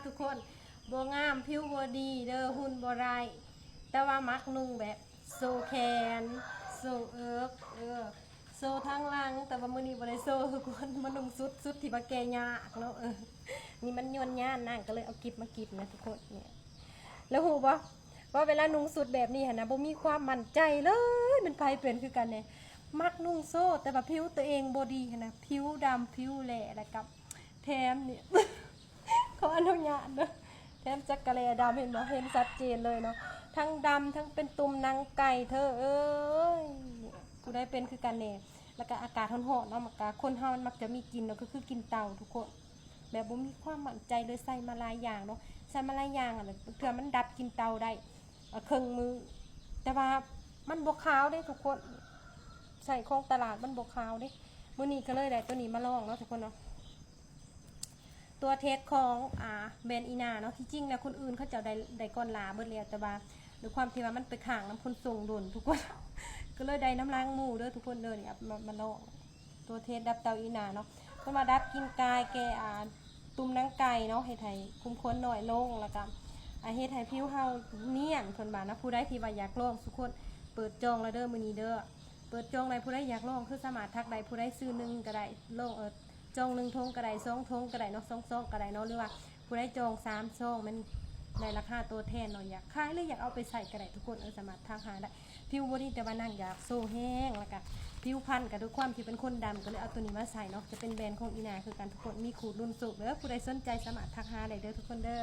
ທຸກຄົນ ບໍ່ງາມ ຜິວບໍ່ດີເດີ ຫຸ່ນບໍ່ໄດ້ ແຕ່ວ່າມັກນຸ່ງແບບໂຊແຂນ ໂຊເອິກ ເອີ ໂຊທາງຫຼັງ. ແຕ່ວ່າມື້ນີ້ບໍ່ໄດ້ໂຊທຸກຄົນ ມານຸ່ງຊຸດ ຊຸດທີ່ວ່າແກ່ຍາກເນາະ. ເອີ ນີ້ມັນຍ່ນຍານ ນາງກໍເລີຍເອົາກິບມາກິບນະທຸກຄົນ. ນີ້ ແລ້ວຮູ້ບໍ່ ວ່າເວລານຸ່ງຊຸດແບບນີ້ຫັ້ນນະ ບໍ່ມີຄວາມໝັ້ນໃຈເລີຍ. ແມ່ນໃຜເປັນຄືກັນແດ່ ມັກນຸ່ງໂຊ ແຕ່ວ່າຜິວຕົວເອງບໍ່ດີຫັ້ນນະ ຜິວດຳ ຜິວແຫຼ້ ແລ້ວກໍແຖມນີ້ ຂໍອະນຸຍາດເດີ ແຖມຈັກກະແລດຳ ເຫັນບໍ່ ເຫັນຊັດເຈນເລີຍເນາະ ທັງດຳ ທັງເປັນຕຸ່ມໜັງໄກ່ ເທີເອີຍ. ຜູ້ໃດເປັນຄືກັນແດ່ ແລ້ວກໍອາກາດຮ້ອນໆເນາະ ມັນກໍ ຄົນເຮົາມັນມັກຈະມີກິ່ນເນາະ ກໍຄືກິ່ນເຕົ່າທຸກຄົນ. ແບບບໍ່ມີຄວາມໝັ້ນໃຈເລີຍ ໃສ່ມາຫຼາຍຢ່າງເນາະ ໃສ່ມາຫຼາຍຢ່າງ ອັນນັ້ນ ເທື່ອມັນດັບກິ່ນເຕົ່າໄດ້ ເອີ ເຄິ່ງມື້ ແຕ່ວ່າມັນບໍ່ຂາວເດ້ທຸກຄົນ ໃຊ້ຂອງຕະຫຼາດມັນບໍ່ຂາວເດ້. ມື້ນີ້ກໍເລີຍໄດ້ຕົວນີ້ມາລອງເນາະທຸກຄົນເນາະ ຕົວເທສຂອງ ອ່າ ແບຣນອີນາເນາະ. ທີ່ຈິງແລ້ວຄົນອື່ນເຂົາເຈົ້າໄດ້ ໄດ້ກ່ອນຫຼ້າເບິດແລ້ວ ແຕ່ວ່າດ້ວຍຄວາມທີ່ວ່າມັນໄປຄ້າງນຳຂົນສົ່ງດົນທຸກຄົນ ກໍເລີຍໄດ້ນຳຫຼັງໝູ່ເດີທຸກຄົນເດີ. ນີ້ເອົາມາ ມາລອງ ຕົວເທສດັບເຕົ່າອີນາເນາະ ເພິ່ນວ່າດັບກິ່ນກ່າຍແກ່ ອ່າ ຕຸ່ມໜັງໄກ່ເນາະ ເຮັດໃຫ້ຂຸມຂົນນ້ອຍລົງ ແລ້ວກໍ ອ່າ ເຮັດໃຫ້ຜິວເຮົານຽນ ເພິ່ນວ່ານະ. ຜູ້ໃດທີ່ວ່າຢາກລອງທຸກຄົນ ເປີດຈອງແລ້ວເດີມື້ນີ້ເດີ ເປີດຈອງໄດ້. ຜູ້ໃດຢາກລອງຄືສາມາດທັກໄດ້ ຜູ້ໃດຊື້ໜຶ່ງກໍໄດ້ ລອງ ເອີ ຈອງໜຶ່ງຖົງກໍໄດ້ ສອງຖົງກໍໄດ້ເນາະ ສອງຊອງກໍໄດ້ເນາະ ຫຼືວ່າຜູ້ໃດຈອງສາມຊອງ ແມ່ນໃນລາຄາຕົວແທນເນາະ ຢາກຂາຍ ຫຼືຢາກເອົາໄປໃຊ້ກໍໄດ້ທຸກຄົນ ເອີ ສາມາດທັກຫາໄດ້. ຜິວບໍ່ດີ ແຕ່ວ່ານາງຢາກໂຊແຮງ ແລ້ວກະຜິວພັນ ກະດ້ວຍຄວາມທີ່ເປັນຄົນດຳ ກໍເລີຍເອົາໂຕນີ້ມາໃສ່ເນາະ. ຈະເປັນແບຣນຂອງອີນາຄືກັນທຸກຄົນ ມີຂູດລຸ້ນສູງເດີ. ຜູ້ໃດສົນໃຈສາມາດທັກຫາໄດ້ເດີທຸກຄົນເດີ.